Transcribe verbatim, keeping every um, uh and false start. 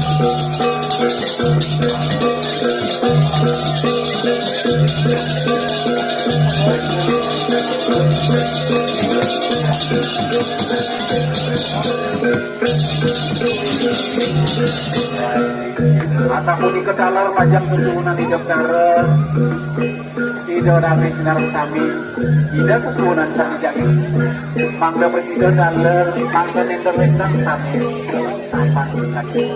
Mata kuning ketalar majang susuhunan hidup darah. Ida rami sinar sami. Ida susuhunan sami jagi. Mangga presida daler, mangga nender lesan sami. Sapan lagi.